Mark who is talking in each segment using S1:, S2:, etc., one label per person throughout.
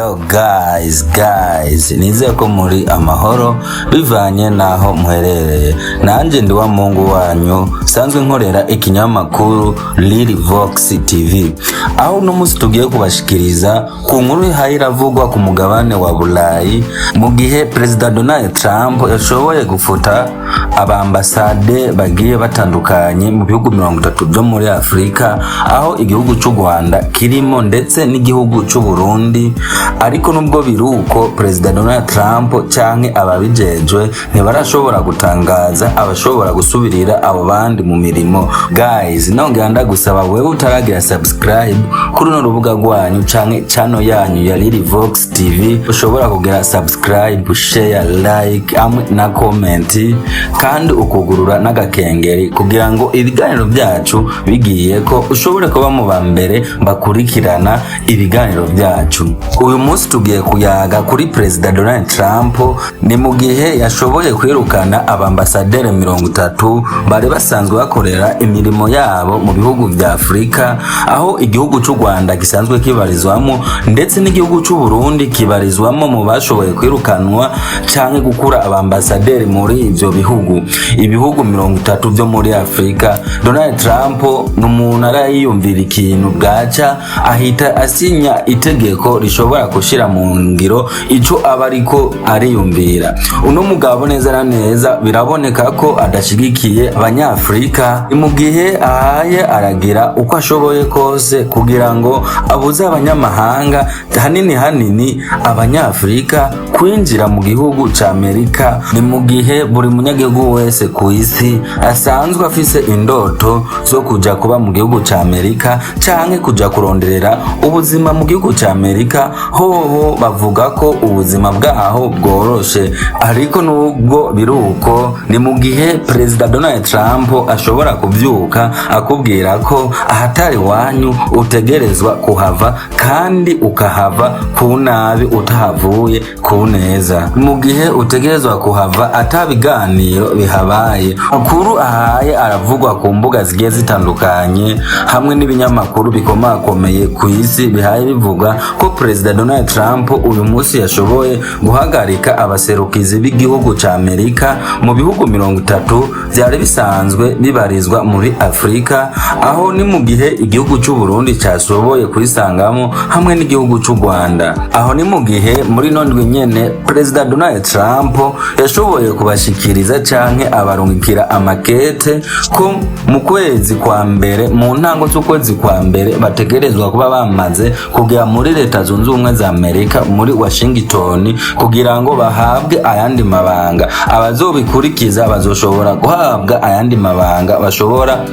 S1: Hello guys, guys, nizeye ko muri amahoro bivanye naho muherereye. Nanje ndi wa Mungu wanyu sanzwe nkorera ikinyamakuru Lily Vox TV, aho uno munsi tugiye kubashikiriza ku nkuru ihaye iravugwa ku mugabane wa Burayi, mu gihe Perezida Donald Trump yashoboye gufuta abambasade bagiye batandukanye mu bihugu 30 byo muri Afurika, aho igihugu c'u Rwanda kirimo ndetse n'igihugu c'u Burundi. Ariko nubwo biruko, Perezida Donald Trump canke ababijejwe ntibarashobora gutangaza abashobora gusubirira abo bandi mu mirimo. Guys, nongera ndagusaba wewe utaragira subscribe kuri runo rubuga rwanyu canke channel yanyu ya Lily Vox TV, ushobora kugira subscribe, share, like hamwe na comment, kandi ukugurura n'agakengeri kugira ngo ibiganiro byacu bigiye ko ushobore kuba mu ba mbere bakurikirana ibiganiro byacu. Uyu munsi tugiye kuyaga kuri Perezida Donald Trump. Ni mu gihe yashoboye kwirukana abambasaderi 30 bari basanzwe bakorera imirimo yabo mu bihugu vya Afurika, aho igihugu c'u Rwanda gisanzwe kibarizwamo ndetse n'igihugu c'u Burundi kibarizwamo mu bashoboye kwirukanwa canke gukura abambasaderi muri ivyo bihugu, ibihugu 30 vyo muri Afurika. Donald Trump ni umuntu arayiyumvira ikintu, bwaca ahita asinya itegeko rishobora gushira mu ngiro ico aba ariko ariyumvira. Uno mugabo neza na neza biraboneka ko adashigikiye Abanyafurika. Mu gihe ahaye aragira uko ashoboye kose kugira ngo abuze abanyamahanga, hanini hanini Abanyafurika, kwinjira mu gihugu ca Amerika. Ni mu gihe buri munyagihugu wese ku isi asanzwe afise indoto zo kuja kuba mu gihugu ca Amerika canke kuja kuronderera ubuzima mu gihugu ca Amerika. Hoho bavuga ko ubuzima bwaho bworoshe. Ariko nubwo biruko, ni mu gihe Perezida Donald Trump ashobora kuvyuka akubwira ko ahatari wanyu utegerezwa kuhava, kandi ukahava ku nabi, utahavuye ku neza. Mu gihe utegerezwa kuhava ata biganiro bihabaye. Makuru ahaye aravugwa ku mbuga zigiye zitandukanye hamwe n'ibinyamakuru bikomakomeye ku isi bihaye bivuga ko Perezida Donald Trump uyu munsi yashoboye guhagarika abaserukizi b'igihugu ca Amerika mu bihugu 30 vyari bisanzwe bibarizwa muri Afurika, aho ni mu gihe igihugu c'u Burundi cashoboye kwisangamo hamwe n'igihugu c'u Rwanda. Aho ni mu gihe muri ino ndwi nyene Perezida Donald Trump yashoboye kubashikiriza canke abarungikira amakete ko mu kwezi kwa mbere, mu ntango z'ukwezi kwa mbere, bategerezwa kuba bamaze kugera muri Leta Zunze Ubumwe za Amerika, muri Washington, kugira ngo bahabwe ayandi mabanga. Abazobikurikiza bazoshobora guhabwa ayandi mabanga, bashobora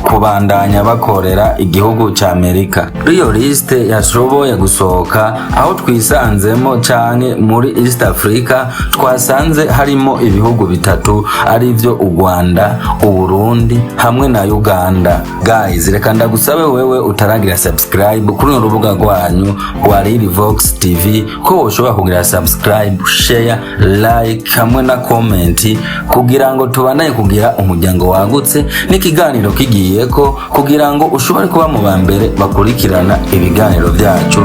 S1: kubandanya bakorera igihugu ca Amerika. Iyo liste yashoboye gusohoka, aho twisanzemo canke muri East Africa twasanze harimo ibihugu bitatu, arivyo u Rwanda, Uburundi hamwe na Uganda. Guys, reka ndagusabe wewe utaragira subscribe kuri runo rubuga rwanyu rwa Lily Vox TV ko woshobora kugira subscribe, share, like hamwe na comment, kugira ngo tubandanye kugira umuryango wagutse n'ikiganiro kigiyeko, kugira ngo ushobore kuba mu ba mbere bakurikirana ibiganiro byacu.